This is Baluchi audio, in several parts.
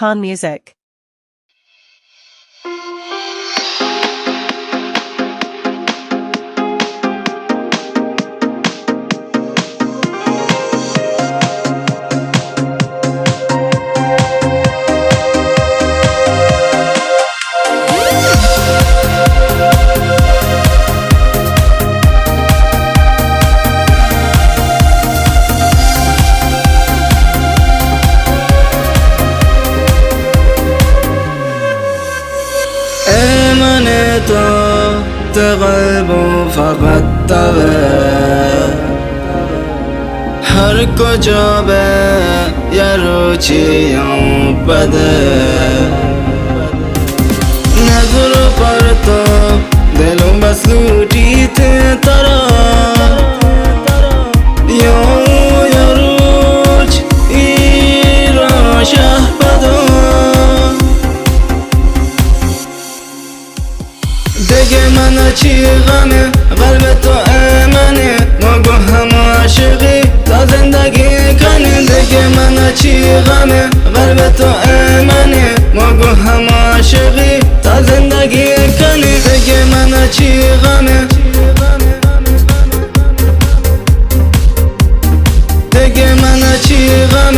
Khan Music. اے من تو، تو قلب و فقط تو، ہر کجا بے یا روچی یا پد، نظر پر تو دل و بس لوٹیت ترا، یا یا روچ ایرا شہ پدا۔ دگہ من چی غم، قلب تو اے منی، مگو ہم عاشقی تا زندگی کنی۔ دگہ من چی غم، قلب تو اے منی، مگو ہم عاشقی تا زندگی کنی۔ دگہ من چی غم، دگہ من چی غم،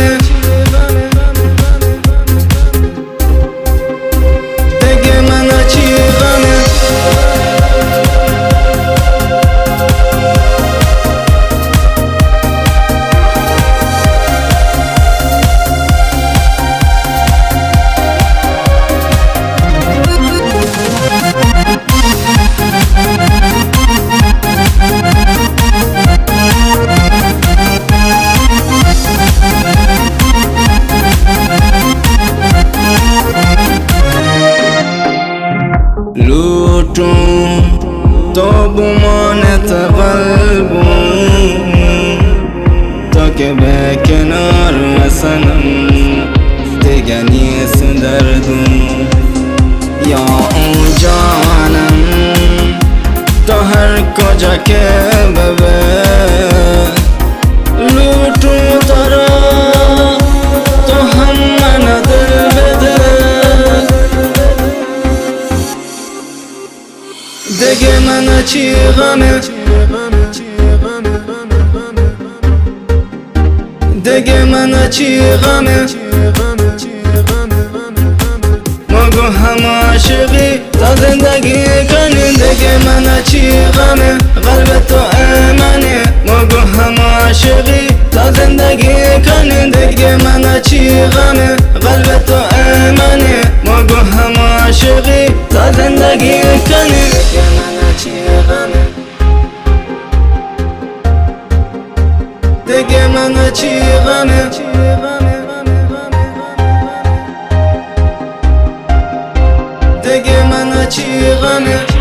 دگہ من چی غم۔ لوٹوں تو بمانت قلبوں، تو کہ بے کنار صنم، دگہ نیست دردوں۔ یا اوں جانم، تو ہر کجا کہ ببے، لوٹوں ترا، تو ہم من دل بدے۔ دگہ من چی غم، دگہ من چی غم، مگو ہم عاشقی تا زندگی کنی۔ دگہ من چی غم، قلب تو اے منی، مگو ہم عاشقی تا زندگی کنی۔ دگہ من چی غم، قلب تو اے منی، مگو ہم عاشقی تا زندگی کنی۔ دگہ من چی غم، دگہ من چی غم، دگہ من چی غم۔